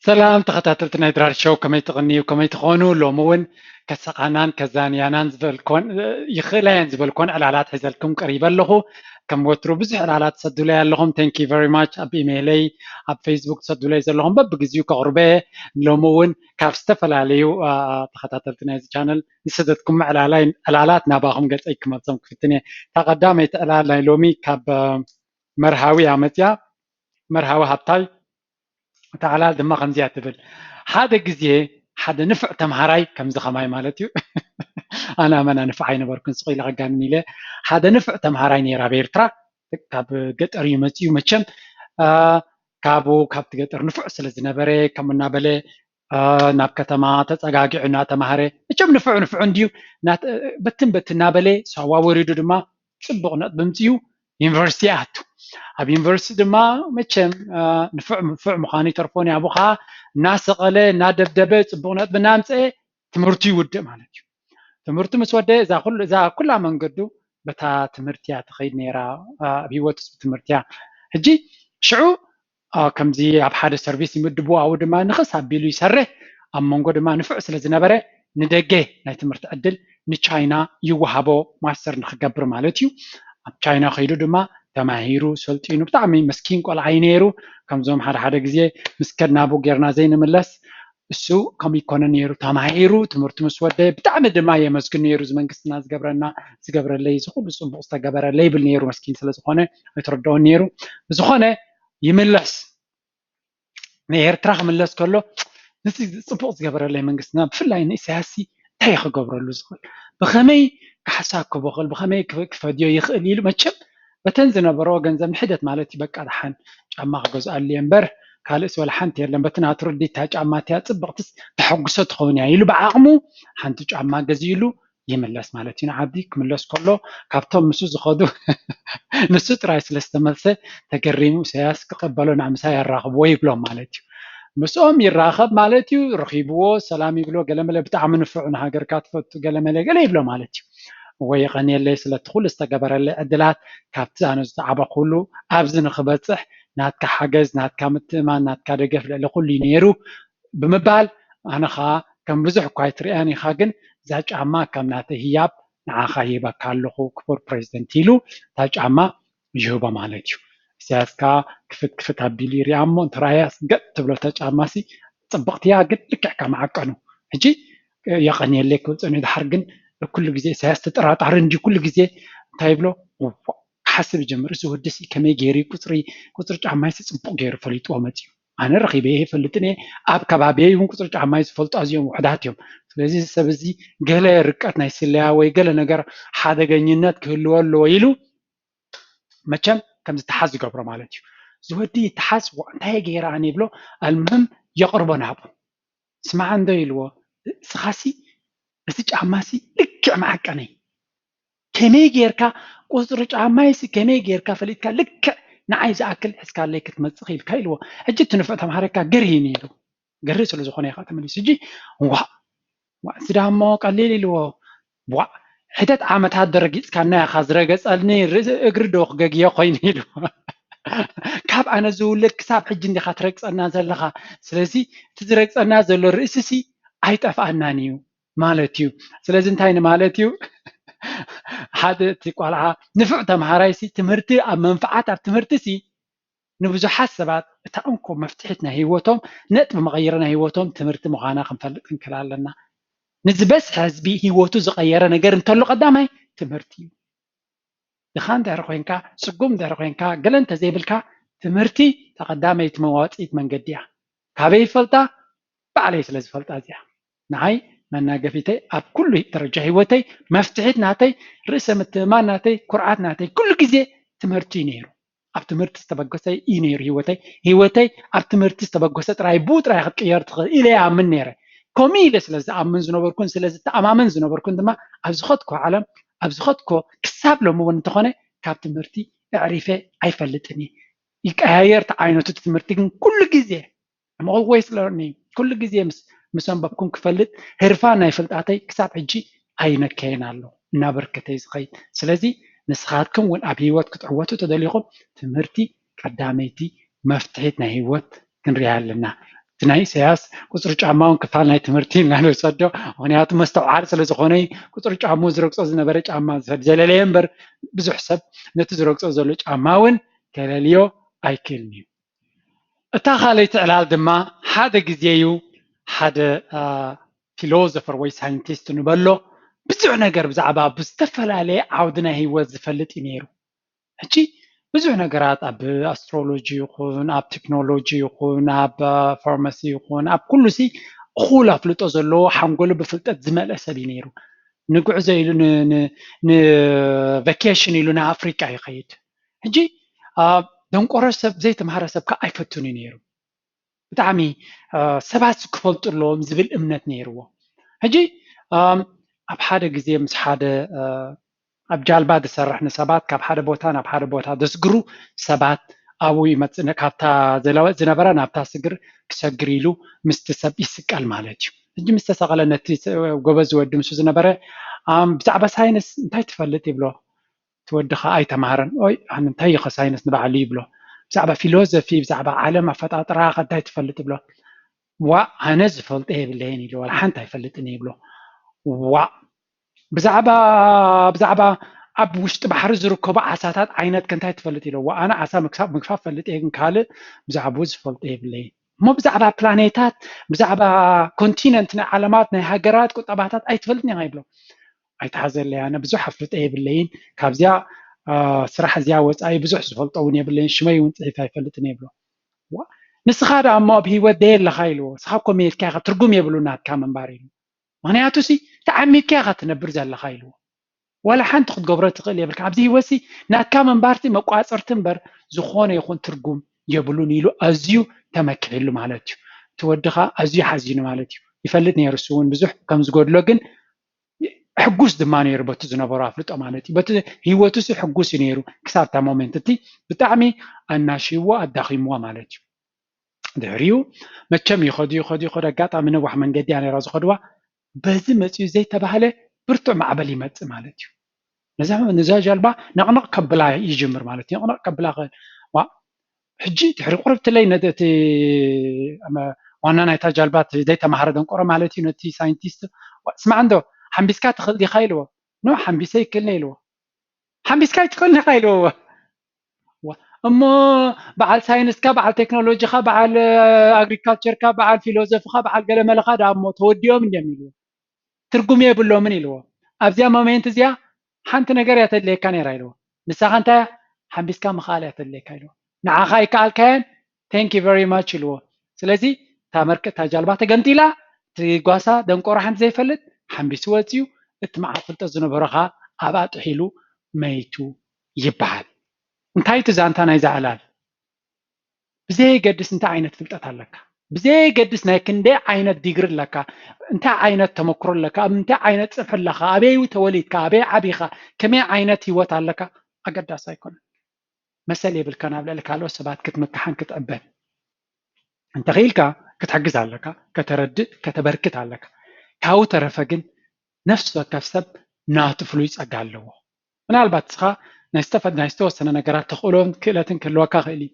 ሰላም ተኸታተልቲ ናይ ድራር ሾው፣ ከመይ ትቕንዩ፣ ከመይ ትኾኑ? ሎሚ እውን ከሰቓናን ከዛንያናን ዝበልኮን ይኽእላ እየን ዝበልኮን ዕላላት ሒዘልኩም ቀሪበ ኣለኹ። ከም ወትሩ ብዙሕ ዕላላት ትሰዱለይ ኣለኹም። Thank you very much። ኣብ ኢሜይለይ፣ ኣብ ፌስቡክ ትሰዱለይ ዘለኹም በብግዚኡ ከቕርበ እየ። ሎሚ እውን ካብ ዝተፈላለዩ ተኸታተልቲ ናይዚ ቻነል ዝሰደድኩም ዕላላት ናባኹም ገፀይ ክመልሶም ክፍትን እየ። እታ ቀዳመይቲ ዕላል ናይ ሎሚ ካብ መርሃዊ ኣመፅያ። መርሃዊ ሃብታይ፣ እታ ዕላል ድማ ከምዚያ ትብል። ሓደ ግዜ ሓደ ንፍዕ ተምሃራይ፣ ከምዚ ከማይ ማለት እዩ። ኣነ ኣመና ንፍዕ ኣይነበርኩን፣ ስቕ ኢለ ከጋንን ኢለ። ሓደ ንፍዕ ተምሃራይ ነይራ ኣብ ኤርትራ፣ ካብ ገጠር እዩ መፅኡ። መቸም ካብኡ ካብቲ ገጠር ንፍዕ ስለ ዝነበረ፣ ከምኡ እናበለ ናብ ከተማ ተፀጋጊዑ እናተማሃረ፣ መቸም ንፍዑ ንፍዑ እንድዩ። በትን በትን እናበለ ሳዋ ወሪዱ ድማ ፅቡቕ ነጥቢ ምፅኡ ዩኒቨርሲቲ ኣቱ። ኣብ ዩኒቨርሲቲ ድማ መቸም ንፍዕ ንፍዕ ምዃኑ ይተርፎን፣ ኣብኡ ከዓ እናሰቐለ እናደብደበ ፅቡቕ ነጥቢ እናምፀአ ትምህርቱ ይውድእ ማለት እዩ። ትምህርቱ ምስ ወደ እዛ ኩላ መንገዱ በታ ትምህርቲ እያ ትኸይድ ነይራ። ኣብ ህይወት ውስጥ ትምህርቲ እያ። ሕጂ ሽዑ ከምዚ ኣብ ሓደ ሰርቪስ ይምድቡ፣ ኣብኡ ድማ ንኽስ ኣቢሉ ይሰርሕ። ኣብ መንጎ ድማ ንፍዕ ስለ ዝነበረ ንደገ ናይ ትምህርቲ ዕድል ንቻይና ይወሃቦ፣ ማስተር ንክገብር ማለት እዩ። ኣብ ቻይና ከይዱ ድማ ተማሂሩ ሰልጢኑ፣ ብጣዕሚ መስኪን ቆልዓ እዩ ነይሩ። ከምዞም ሓደ ሓደ ግዜ ምስ ከድናቡ ጌርና ዘይንምለስ፣ እሱ ከምኡ ይኮነ ነይሩ። ተማሂሩ ትምህርቱ ምስ ወደ ብጣዕሚ ድማ የመስግን ነይሩ። እዚ መንግስትና ዝገብረና ዝገብረለይ፣ እዚ ኩሉ ፅቡቕ ዝተገበረለይ ይብል ነይሩ። መስኪን ስለ ዝኾነ ኣይተረድኦን ነይሩ። ብዝኾነ ይምለስ፣ ንኤርትራ ክምለስ ከሎ፣ ነዚ ፅቡቕ ዝገበረለይ መንግስትና፣ ብፍላይ ንኢሳያስ ሲ እንታይ ክገብረሉ ዝኽእል፣ ብኸመይ ካሕሳ ክቦኽል፣ ብኸመይ ክፈድዮ ይኽእል ኢሉ፣ መቸም በተን ዝነበሮ ገንዘብ ንሕደት ማለት እዩ። በቃ ደሓን ጫማ ክገዝኣሉ እየ እምበር ካልእስ ወላ ሓንቲ የለን። በቲ ናቱ ርዲት እታ ጫማ እቲያ ፅብቕትስ ተሐጉሶ ትኸውን እያ ኢሉ ብዓቕሙ ሓንቲ ጫማ ገዚእሉ ይምለስ ማለት እዩ ንዓዲ። ክምለስ ከሎ ካብቶም ምስኡ ዝኸዱ ንሱ ጥራይ ስለ ዝተመልሰ ተገሪሙ ኢሳያስ ክቐበሎ ናብ ምሳይ ኣራኽብዎ ይብሎም ማለት እዩ። ምስኦም ይራኸብ ማለት እዩ። ረኺብዎ ሰላም ይብሎ፣ ገለመለ ብጣዕሚ ንፉዕ፣ ንሃገርካ ትፈቱ፣ ገለመለ ገለ ይብሎ ማለት እዩ። እወ የቐንየለይ ስለቲ ኩሉ ዝተገበረለይ ዕድላት፣ ካብቲ ኣነ ዝሰዓበ ኩሉ ኣብዚ ንክበፅሕ ናትካ ሓገዝ፣ ናትካ ምትእማን፣ ናትካ ደገፍ ልዕሊ ኩሉ እዩ ነይሩ ብምባል፣ ኣነ ኸዓ ከም ብዙሕ እኳ ኣይትርእያን ኢኻ፣ ግን እዛ ጫማ ከም ናተይ ህያብ ንዓኻ ይህበካ ኣለኹ ክቡር ፕሬዚደንት ኢሉ እታ ጫማ ይህቦ ማለት እዩ። ኢሳያስ ከዓ ክፍት ክፍት ኣቢሉ ይሪኣ እሞ እንተረኣያ ገጥ ትብሎ እታ ጫማ ሲ ፅብቕቲ እያ፣ ግን ልክዕ ከም ዓቀኑ። ሕጂ የቐንየለይ ክብል ፀኒሑ፣ ድሓር ግን ኩሉ ግዜ ኢሳያስ ተጠራጣሪ እንዲ ኩሉ ግዜ እንታይ ይብሎ፣ ክሓስብ ይጀምር። እዚ ወዲ ሲ ከመይ ገይሩ ቁፅሪ ቁፅሪ ጫማይ ሲ ፅቡቕ ገይሩ ፈሊጥዎ መፅዩ። ኣነ ረኺበ ይፈልጥን እየ፣ ኣብ ከባቢየይ እውን ቁፅሪ ጫማይ ዝፈልጡ ኣዝዮም ውሑዳት እዮም። ስለዚ እዚ ሰብ እዚ ገለ ርቀት ናይ ስለያ ወይ ገለ ነገር ሓደገኝነት ክህልዎ ኣለዎ ኢሉ መቸም ከም ዝተሓዝ ይገብሮ ማለት እዩ። እዚ ወዲ ይተሓዝ፣ ዋ፣ እንታይ ገይረ ኣነ ይብሎ፣ ኣልምህም የቕርቦ ናብኡ። ስማዕ እንዶ ኢልዎ፣ ስኻሲ እቲ ጫማሲ ልክዕ መዓቀነይ፣ ከመይ ጌርካ ቁፅሪ ጫማይሲ ከመይ ጌርካ ፈሊጥካ ልክዕ ንዓይ ዝኣክል ሒዝካለይ ክትመፅእ ኢልካ ኢልዎ። ሕጂ እቲ ንፉዕ ተምሃራይካ ገር እዩ ነይሩ። ገር ስለ ዝኾነ ኢኻ ተመሊሱ። ሕጂ ዋእ፣ ዋእ፣ እዚ ዳሞ ቀሊል ኢልዎ። ዋእ፣ ሕደት ዓመታት ዶ ረጊፅካና ኢኻ፣ ዝረገፀልኒ ርእሲ እግሪ ዶ ክገግዮ ኮይኑ ኢልዎ። ካብ ኣነ ዝውለድ ክሳብ ሕጂ እንዲኻ ትረግፀና ዘለኻ። ስለዚ እቲ ዝረግፀና ዘሎ ርእስሲ ኣይጠፍኣናን እዩ ማለት እዩ። ስለዚ እንታይ ንማለት እዩ? ሓደ እቲ ቆልዓ ንፉዕ ተምሃራይሲ ትምህርቲ ኣብ መንፍዓት ኣብ ትምህርቲሲ ንብዙሓት ሰባት እታ እንኮ መፍትሒት ናይ ህይወቶም፣ ነጥቢ መቐየሪ ናይ ህይወቶም ትምህርቲ ምዃና ክንፈልጥ ክንክእል ኣለና። ንዝበዝሐ ህዝቢ ህይወቱ ዝቐየረ ነገር እንተሎ ቀዳማይ ትምህርቲ እዩ። ድኻ እንድሕር ኮይንካ፣ ስጉም እንድሕር ኮይንካ፣ ገለ እንተዘይብልካ ትምህርቲ እታ ቀዳመይቲ መዋፅኢት መንገዲ እያ። ካበይ ይፈልጣ? ባዕለይ ስለ ዝፈልጣ እዚኣ። ንዓይ መናገፊተይ ኣብ ኩሉ ደረጃ ህይወተይ፣ መፍትሒት ናተይ፣ ርእሰ ምትእማን ናተይ፣ ኩርዓት ናተይ ኩሉ ግዜ ትምህርቲ እዩ ነይሩ። ኣብ ትምህርቲ ዝተበገሰ እዩ ነይሩ ህይወተይ። ህይወተይ ኣብ ትምህርቲ ዝተበገሰ ጥራይ፣ ብኡ ጥራይ ክትቅየር ትኽእል ኢለ ይኣምን ነይረ። ከምኡ ኢለ ስለ ዝኣምን ዝነበርኩን ስለ ዝተኣማመን ዝነበርኩን ድማ ኣብ ዝኸድኮ ዓለም፣ ኣብ ዝኸድኮ ክሳብ ሎሚ እውን እንተኾነ ካብ ትምህርቲ ኣዕሪፈ ኣይፈልጥን እየ። ይቀያየር እቲ ዓይነቱ ትምህርቲ ግን ኩሉ ግዜ I'm always learning። ኩሉ ግዜ ምስ ምስ ኣንበብኩን ክፈልጥ ህርፋን ናይ ፍልጣተይ ክሳብ ሕጂ ኣይነከየን ኣሎ እናበርከተ እዩ ዝኸይድ። ስለዚ ንስኻትኩም እውን ኣብ ህይወት ክትዕወቱ ተደሊኹም ትምህርቲ ቀዳመይቲ መፍትሒት ናይ ህይወት ክንሪኣ ኣለና። እቲ ናይ ኢሳያስ ቁፅሪ ጫማ እውን ክፋል ናይ ትምህርቲ ኢልና ንወሰዶ። ምክንያቱ መስተውዓል ስለ ዝኾነ ቁፅሪ ጫምኡ ዝረግፆ ዝነበረ ጫማ ዝሰድ ዘለለየ እምበር ብዙሕ ሰብ ነቲ ዝረግፆ ዘሎ ጫማ እውን ከለልዮ ኣይክእልን እዩ። እታ ካልኣይቲ ዕላል ድማ ሓደ ግዜ እዩ ሓደ ፊሎዞፈር ወይ ሳይንቲስት ንበሎ ብዙሕ ነገር ብዛዕባ ብዝተፈላለየ ዓውዲ ናይ ህይወት ዝፈልጥ እዩ ነይሩ። ሕጂ ብዙሕ ነገራት ኣብ ኣስትሮሎጂ ይኹን ኣብ ቴክኖሎጂ ይኹን ኣብ ፋርማሲ ይኹን ኣብ ኩሉ ሲ እኹል ኣፍልጦ ዘለዎ ሓንጎሉ ብፍልጠት ዝመልአ ሰብ እዩ ነይሩ። ንጉዕዞ ኢሉ ንቨኬሽን ኢሉ ንኣፍሪቃ ይኸይድ። ሕጂ ደንቆሮ ሰብ ዘይተምሃረ ሰብ ከዓ ኣይፈቱን እዩ ነይሩ። ብጣዕሚ ሰባት ክፈልጡ ኣለዎም ዝብል እምነት ነይርዎ። ሕጂ ኣብ ሓደ ግዜ ምስ ሓደ ኣብ ጃልባ ዝሰርሕ ንሰባት ካብ ሓደ ቦታ ናብ ሓደ ቦታ ዘስግሩ ሰባት ኣብኡ ይመፅእ። ካብታ ዝነበረ ናብታ ስግር ክሰግር ኢሉ ምስቲ ሰብ ይስቀል ማለት እዩ። ሕጂ ምስ ተሰቐለ ነቲ ጎበዝ ወዲ ምስ ዝነበረ ብዛዕባ ሳይንስ እንታይ ትፈልጥ ይብሎ። እቲ ወዲ ከዓ ኣይተማሃረን። ኦይ ኣነ እንታይ እዩ ሳይንስ ንባዕሉ ይብሎ። ብዛዕባ ፊሎዞፊ ብዛዕባ ዓለም ኣፈጣጥራ ከ እንታይ ትፈልጥ ይብሎ። ዋእ ኣነ ዝፈልጦ የብለይን ኢሉ ዋላ ሓንቲ ኣይፈልጥን ይብሎ። ዋእ ብዛዕባ ብዛዕባ ኣብ ውሽጢ ባሕሪ ዝርከቡ ዓሳታት ዓይነት ከ እንታይ ትፈልጥ ኢሎ። ዋእ ኣነ ዓሳ ምግፋፍ ፈልጥ እየ ግን ካልእ ብዛዕባኡ ዝፈልጦ የብለይን። እሞ ብዛዕባ ፕላኔታት ብዛዕባ ኮንቲነንት ናይ ዓለማት ናይ ሃገራት ቁጠባታት ኣይትፈልጥን ኢኻ ይብሎ። ኣይትሓዘለይ ኣነ ብዙሕ ኣፍልጦ የብለይን ካብዚኣ ስራሕ እዚኣ ወፃኢ ብዙሕ ዝፈልጦ እውን የብለይን ሽመይ እውን ፅሒፍ ኣይፈልጥን ይብሎ። ንስኻ ደኣ እሞ ኣብ ህይወት ደየ ኣለኻ ኢልዎ። ንስኻ እኮ ሜትካ ኢኻ ትርጉም የብሉ ናትካ ምንባር ኢሉ። ምክንያቱ ሲ ተዓሚትካ ኢኻ ትነብር ዘለኻ ኢልዎ። ዋላ ሓንቲ ክትገብሮ ትኽእል የብልካ ኣብዚ ህይወት ሲ ናትካ ምንባርቲ መቋፀርቲ እምበር ዝኾነ ይኹን ትርጉም የብሉን ኢሉ ኣዝዩ ተመኪሕሉ ማለት እዩ። እቲ ወድኻ ኣዝዩ ሓዚኑ ማለት እዩ። ይፈልጥ ነይሩ እሱ እውን ብዙሕ ከም ዝጎድሎ ግን ሕጉስ ድማ ነይሩ በቲ ዝነበሮ ኣፍልጦ ማለት እዩ። በቲ ህይወቱ ሲ ሕጉስ እዩ ነይሩ ክሳብ እታ ሞሜንት እቲ ብጣዕሚ ኣናሽይዎ ኣዳኺምዎ ማለት እዩ። ድሕሪኡ መቸም ይኸዱ ይኸዱ ይኸዱ ኣጋጣሚ ነዋሕ መንገዲ እያ ነይራ ዝኸድዋ በዚ መፅኡ ዘይተባህለ ብርቱዕ ማዕበል ይመፅእ ማለት እዩ። ነዛ ነዛ ጃልባ ነቕነቕ ከብላ ይጅምር ማለት እዩ። ነቕነቕ ከብላ ኸ- ዋ ሕጂ ድሕሪ ቁርብትለይ ነቲ ዋና ናይታ ጃልባ ዘይተማሃረ ደንቆሮ ማለት እዩ ነቲ ሳይንቲስት ስማዕ እንዶ ሓምቢስካ ትኽእል ዲኻ ኢልዎ። ኖ ሓምቢሰ ይክእልኒ ኢልዎ። ሓምቢስካ ይትኽእልኒ ኢኻ ኢልዎ። እሞ በዓል ሳይንስካ በዓል ቴክኖሎጂካ በዓል ኣግሪካልቸርካ በዓል ፊሎዞፍካ በዓል ገለመለካ ዳ እሞ ተወዲኦም እንዲም ኢልዎ። ትርጉም የብሎምን ኢልዎ። ኣብዚኣ ሞሜንት እዚኣ ሓንቲ ነገር እያ ተድልየካ ነይራ ኢልዎ። ንሳኻ እንታይ ሓምቢስካ ምኽኣል እያ ተድልየካ ኢልዎ። ንዓኻ ኣይከኣልካያን thank you very much ኢልዎ። ስለዚ እታ መርከ እታ ጃልባ ተገምጢላ እቲ ጓሳ ደንቆሮ ሓንቲ ዘይፈልጥ ሓምቢሱ ወፂኡ እቲ መዓት ፍልጠት ዝነበሮ ከዓ ኣብኣ ጥሒሉ መይቱ ይበሃል። እንታይ እቲ ዛንታ ናይዛ ዕላል? ብዘየገድስ እንታይ ዓይነት ፍልጠት ኣለካ፣ ብዘየገድስ ናይ ክንደይ ዓይነት ዲግሪ ኣለካ፣ እንታይ ዓይነት ተመክሮ ኣለካ፣ ኣብ እንታይ ዓይነት ፅፍሒ ኣለካ፣ ኣበይ ተወሊድካ፣ ኣበይ ዓቢኻ፣ ከመይ ዓይነት ህይወት ኣለካ ኣገዳሲ ኣይኮነን። መሰል የብልካን ኣብ ልዕሊ ካልኦት ሰባት ክትምክሓን ክትዕበን። እንተኽኢልካ ክትሕግዝ ኣለካ፣ ከተረድእ ከተበርክት ኣለካ። ካብኡ ተረፈ ግን ነፍሲ ወከፍ ሰብ ናቱ ፍሉይ ፀጋ ኣለዎ። ምናልባት ንስኻ ናይ ዝተወሰነ ነገራት ተኽእሎን ክእለትን ክህልወካ ይኽእል እዩ።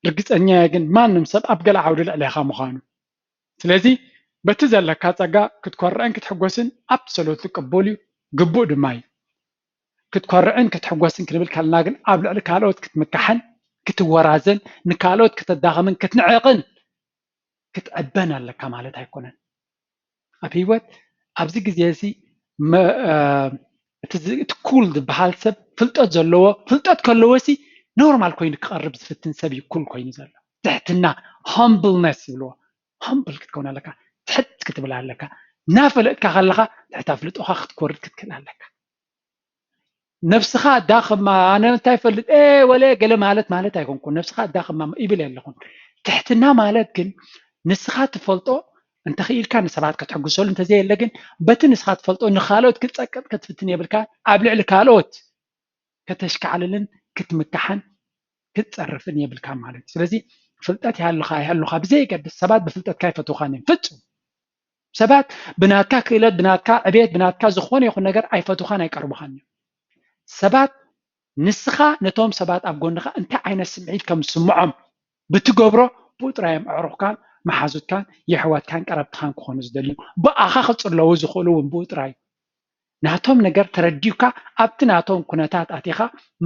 ርግፀኛ እየ ግን ማንም ሰብ ኣብ ገለ ዓውዲ ልዕሌኻ ምዃኑ። ስለዚ በቲ ዘለካ ፀጋ ክትኮርዕን ክትሕጎስን ኣብሶሉት ቅቡል እዩ፣ ግቡእ ድማ እዩ። ክትኮርዕን ክትሕጎስን ክንብል ከለና ግን ኣብ ልዕሊ ካልኦት ክትምካሕን ክትወራዘን ንካልኦት ከተዳኽምን ክትንዕቕን ክትዕበን ኣለካ ማለት ኣይኮነን። ኣብ ህይወት ኣብዚ ግዜ እዚ እቲ ኩል ዝበሃል ሰብ ፍልጠት ዘለዎ ፍልጠት ከለዎ ሲ ኖርማል ኮይኑ ክቐርብ ዝፍትን ሰብ እዩ ኩል ኮይኑ ዘሎ። ትሕትና፣ ሃምብልነስ ይብልዎ። ሃምብል ክትከውን ኣለካ፣ ትሕት ክትብል ኣለካ። እናፈለጥካ ከለካ ትሕት ኣፍልጦኻ ክትኮርድ ክትክእል ኣለካ። ነብስኻ ኣዳኽማ ኣነ እንታይ ፈልጥ ወለ ገለ ማለት ማለት ኣይኮንኩን። ነብስኻ ኣዳኽማ ይብል የለኹን። ትሕትና ማለት ግን ንስኻ ትፈልጦ እንተኽኢልካ ንሰባት ክትሕግሰሉ እንተዘየለ ግን በቲ ንስኻ ትፈልጦ ንኻልኦት ክትፀቅጥ ክትፍትን የብልካ። ኣብ ልዕሊ ካልኦት ከተሽካዕልልን ክትምካሕን ክትፀርፍን የብልካ ማለት እዩ። ስለዚ ፍልጠት ይሃሉኻ ይሃሉኻ ብዘየገድስ ሰባት ብፍልጠትካ ይፈትውኻን እዮም ፍፁም። ሰባት ብናትካ ክእለት ብናትካ ዕቤት ብናትካ ዝኾነ ይኹን ነገር ኣይፈትውኻን ኣይቀርቡኻን እዮም። ሰባት ንስኻ ነቶም ሰባት ኣብ ጎንኻ እንታይ ዓይነት ስምዒት ከም ዝስምዖም ብትገብሮ ብኡ ጥራይ እዮም ኣዕሩኽካን መሓዙትካን የሕዋትካን ቀረብትኻን ክኾኑ ዝደልዩ፣ ብኣኻ ክጽለዉ ዝኽእሉ እውን ብኡ ጥራይ እዩ። ናቶም ነገር ተረዲኡካ ኣብቲ ናቶም ኩነታት ኣቲኻ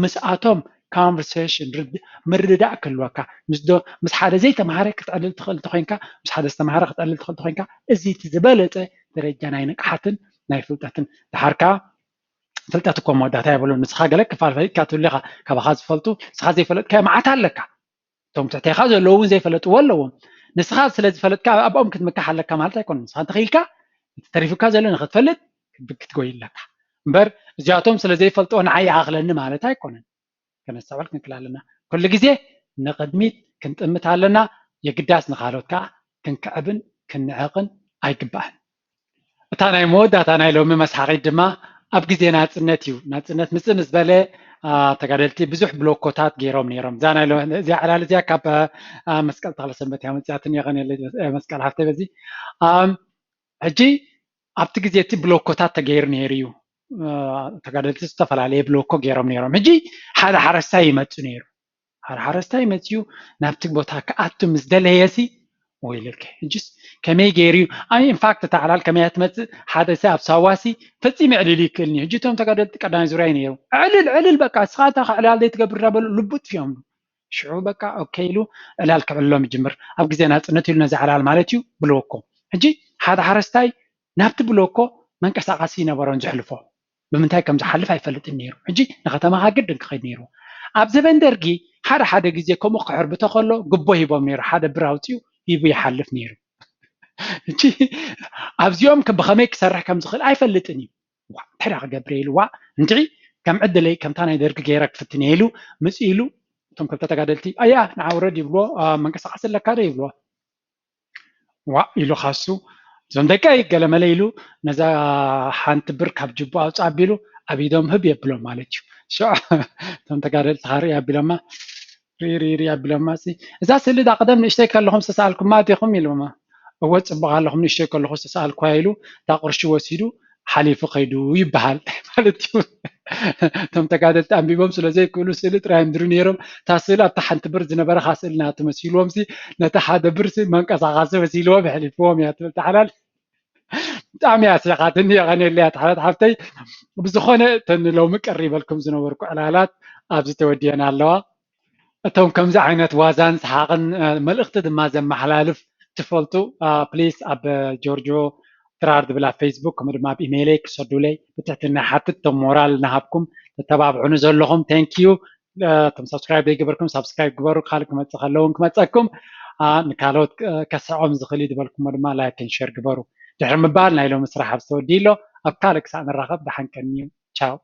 ምስኣቶም conversation ምርድዳእ ክህልወካ፣ ምስ ሓደ ዘይተምሃረ ክትዕልል ትኽእል እንተኮይንካ፣ ምስ ሓደ ዝተምሃረ ክትዕልል ትኽእል እንተኮይንካ፣ እዚ እቲ ዝበለፀ ደረጃ ናይ ንቕሓትን ናይ ፍልጠትን። ድሓር ከዓ ፍልጠት እኮ መወዳእታ የብሉን። ንስኻ ገለ ክፋል ፈሊጥካ ትህሉ ኢኻ፣ ካባኻ ዝፈልጡ፣ ንስኻ ዘይፈለጥካዮ መዓት ኣለካ። እቶም ትሕቴኻ ዘለዉ እውን ዘይፈለጥዎ ኣለዎም። ንስኻ ስለ ዝፈለጥካ ኣብኦም ክትምካሕ ኣለካ ማለት ኣይኮነን። ንስኻ እንተኽኢልካ እቲ ተሪፉካ ዘሎ ንኽትፈልጥ ክትጎይ ኣለካ እምበር፣ እዚኣቶም ስለ ዘይፈልጥዎ ንዓይ ይኣኽለኒ ማለት ኣይኮነን። ከነስተውዕል ክንክል ኣለና። ኩሉ ግዜ ንቕድሚት ክንጥምት ኣለና። የግዳስ ንኻልኦት ከዓ ክንክዕብን ክንዕቕን ኣይግባእን። እታ ናይ መወዳእታ ናይ ሎሚ መስሓቒት ድማ ኣብ ግዜ ናፅነት እዩ። ናፅነት ምፅእ ምስ በለ ተጋደልቲ ብዙሕ ብሎኮታት ገይሮም ነይሮም። እዛ ናይ እዚኣ ዕላል እዚኣ ካብ መስቀል ተኽለ ሰንበት እያ መፅኣትኒ። የቐንየለይ መስቀል ሃፍተይ። በዚ ሕጂ ኣብቲ ግዜ እቲ ብሎኮታት ተገይሩ ነይሩ እዩ። ተጋደልቲ ዝተፈላለየ ብሎኮ ገይሮም ነይሮም። ሕጂ ሓደ ሓረስታይ ይመፅእ ነይሩ። ሓደ ሓረስታይ መፅዩ ናብቲ ቦታ ክኣቱ ምስ ደለየሲ፣ ወይለከ ሕጅስ ከመይ ገይሩ እዩ? ኣይ ኢንፋክት እታ ዕላል ከመይ እያ ትመፅእ? ሓደ ሰብ ኣብ ሳዋሲ ፈፂሙ ዕልል ይክእልኒ። ሕጂ እቶም ተጋደልቲ ቀዳማይ ዙርያ እዩ ነይሩ። ዕልል ዕልል በቃ እስኻ እታ ዕላል ዘይትገብር እንዳበሉ ልቡጥ እዮም። ሽዑ በቃ ኦኬ ኢሉ ዕላል ክዕልሎም ይጅምር። ኣብ ግዜ ናፅነት ኢሉ ነዚ ዕላል ማለት እዩ ብልወኮ። ሕጂ ሓደ ሓረስታይ ናብቲ ብሎኮ መንቀሳቐሲ ይነበሮን ዘሕልፎ ብምንታይ ከም ዝሓልፍ ኣይፈልጥን ነይሩ። ሕጂ ንከተማኻ ግድን ክኸይድ ነይሩ። ኣብ ዘበን ደርጊ ሓደ ሓደ ግዜ ከምኡ ክሕርብቶ ከሎ ግቦ ሂቦም ነይሩ። ሓደ ብር ኣውፅኡ ሂቡ ይሓልፍ ነይሩ። ሕጂ ኣብዚኦም ከ ብኸመይ ክሰርሕ ከም ዝኽእል ኣይፈልጥን እዩ። ዋ እንታይ ደኣ ክገብር ኢሉ ዋ እንድዒ ከም ዕድለይ ከምታ ናይ ደርጊ ገይረ ክፍትን እየ ኢሉ ምፅ ኢሉ እቶም ክልተ ተጋደልቲ ኣያ ንዓ ውረድ ይብልዎ። መንቀሳቐሲ ኣለካ ዶ ይብልዎ። ዋእ ኢሉ ካሱ እዞም ደቀይ ገለመለ ኢሉ ነዛ ሓንቲ ብር ካብ ጅቡ ኣውፅእ ኣቢሉ ኣብ ኢዶም ህብ የብሎም ማለት እዩ። ሽዑ እቶም ተጋደልቲ ከዓ ርኢ ኣቢሎማ ርኢ ርኢ ርኢ ኣቢሎማ ሲ እዛ ስእሊ እዛ ቀደም ንእሽተይ ከለኹም ዝተሰኣልኩማ ዲኹም ኢሎማ። እወ ፅቡቕ ኣለኹም ንእሽተይ ከለኹ ዝተሰኣልኩዋ ኢሉ እታ ቅርሺ ወሲዱ ሓሊፉ ከይዱ ይበሃል ማለት እዩ። እቶም ተጋደልቲ ኣንቢቦም ስለ ዘይክእሉ ስእሊ ጥራይ እዮም ዝርኢ ነይሮም። እታ ስእሊ ኣብታ ሓንቲ ብር ዝነበረ ከኣ ስእሊ ናቱ መሲልዎም ሲ ነቲ ሓደ ብር ሲ መንቀሳቐሲ መሲልዎም የሕሊፍዎም እያ ትብል እታ ዕላል። ብጣዕሚ እያ ስሒቓትኒ። የቐንየለይ እታ ሓፍተይ። ብዝኾነ እተን ሎሚ ቀሪበልኩም ዝነበርኩ ዕላላት ኣብዚ ተወዲአን ኣለዋ። እቶም ከምዚ ዓይነት ዋዛን ሰሓቕን መልእኽቲ ድማ ዘመሓላልፍ ትፈልጡ ፕሊስ ኣብ ጆርጆ ድራር ዝብል ኣብ ፌስቡክ ከምኡ ድማ ኣብ ኢሜይለይ ክሰዱለይ ብትሕትና ይሓትት። እቶም ሞራል እናሃብኩም ተተባብዑኒ ዘለኹም ቴንኪዩ። እቶም ሳብስክራይብ ዘይገበርኩም ሳብስክራይብ ግበሩ። ካልእ ክመፅእ ከለውን ክመፀኩም ንካልኦት ከስዕቆም ዝኽእል እዩ ዝበልኩሞ ድማ ላይክን ሸር ግበሩ። ድሕሪ ምባል ናይ ሎሚ ስራሕ ኣብዚ ተወዲኡ ኣሎ። ኣብ ካልእ ክሳዕ ንራኸብ ደሓን ቀንዩ። ቻው።